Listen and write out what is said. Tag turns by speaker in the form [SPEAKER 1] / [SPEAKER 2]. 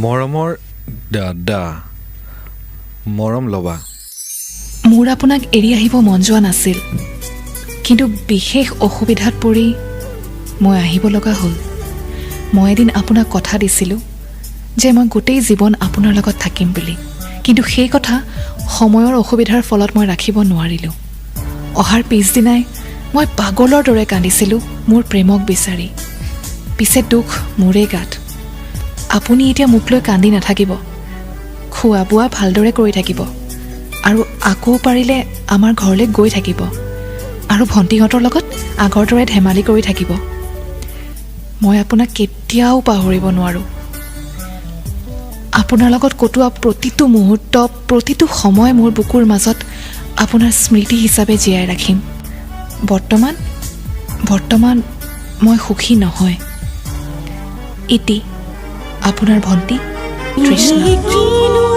[SPEAKER 1] মৰমৰ দাদা, মৰম ল'বা।
[SPEAKER 2] মোৰ আপোনাক এৰি আহিব মন যোৱা নাছিল, কিন্তু বিশেষ অসুবিধাত পৰি মই আহিব লগা হ'ল। মই এদিন আপোনাক কথা দিছিলোঁ যে মই গোটেই জীৱন আপোনাৰ লগত থাকিম বুলি, কিন্তু সেই কথা সময়ৰ অসুবিধাৰ ফলত মই ৰাখিব নোৱাৰিলোঁ। অহাৰ পিছদিনাই মই পাগলৰ দৰে কান্দিছিলোঁ মোৰ প্ৰেমক বিচাৰি। পিছে দুখ মোৰেই গাত। আপুনি এতিয়া মোক লৈ কান্দি নাথাকিব, খোৱা বোৱা ভালদৰে কৰি থাকিব আৰু আকৌ পাৰিলে আমাৰ ঘৰলৈ গৈ থাকিব আৰু ভণ্টিহঁতৰ লগত আগৰ দৰে ধেমালি কৰি থাকিব। মই আপোনাক কেতিয়াও পাহৰিব নোৱাৰোঁ। আপোনাৰ লগত কটোৱা প্ৰতিটো মুহূৰ্ত, প্ৰতিটো সময় মোৰ বুকুৰ মাজত আপোনাৰ স্মৃতি হিচাপে জীয়াই ৰাখিম। বৰ্তমান মই সুখী নহয়। ইতি, আপোনাৰ ভণ্টি তৃষ্ণা।